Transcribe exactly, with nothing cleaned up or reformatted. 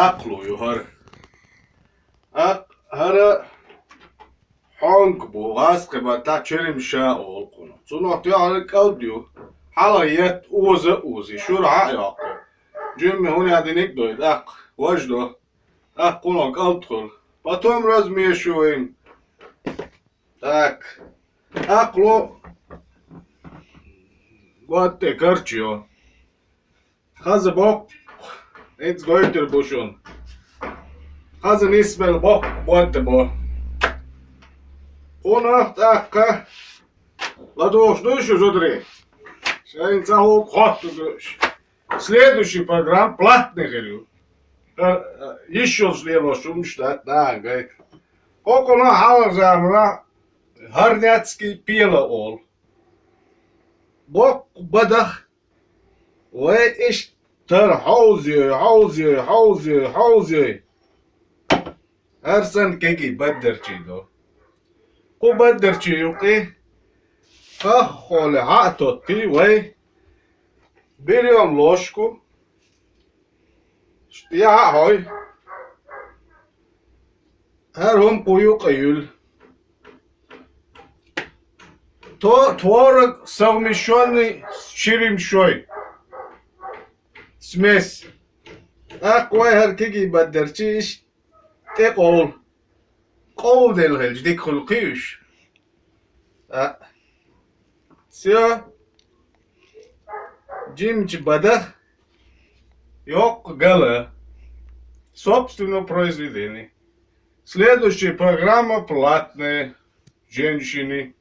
Акълу ю хӀара. Акъ, хӀара хьонка бу, гӀазкхи баттахь черемша олу кхунах. Цунах тоьхна кӀалд ю. Хьалха етта оза а ози, шура хьа а йоккху. Жимма хӀун яздинарг а дой, тӀаккха важа до. ТӀаккха кхунах кӀалд хуьлу. Потом размешиваем. Так. Акълу. Гуатте карчо. Хаза боккха, хӀинца гойтур бу шуна. Хаза нисбелла боккха ботта бу. Кхунах тӀаккха ладугӀуш ду шу зударий? Шайна ца хӀума хотту ду уьш. Следующий программа платный хир ю. Э, э, йиш йолуш лелош хӀуманаш дац, нахана гайта. Кхокхуна хьалха замана Горняцкий пела олу. Боккха бадах Вай иштта тара хьовзайой, хьовзайой, хьовзайой, хьовзайой. ХӀара санна кегий баддарчий до. Кху баддарчий юкъе хаххоле хьа а тоттий вай. Берём ложку. Шти яхьа а хьой. ХӀара хӀума кху юкъа юьллу. То-, творог, совмещённый с черемшой. Смесь. ТӀаккха вай хӀара кегий баддарчий иштта тӀе къовла. Къовла делла хилча, дика хуьлу кхий уьш. А. Всё. Жимчу бада. Йоккха гала. Собственное произведение. Следующая программа платная. Женщины.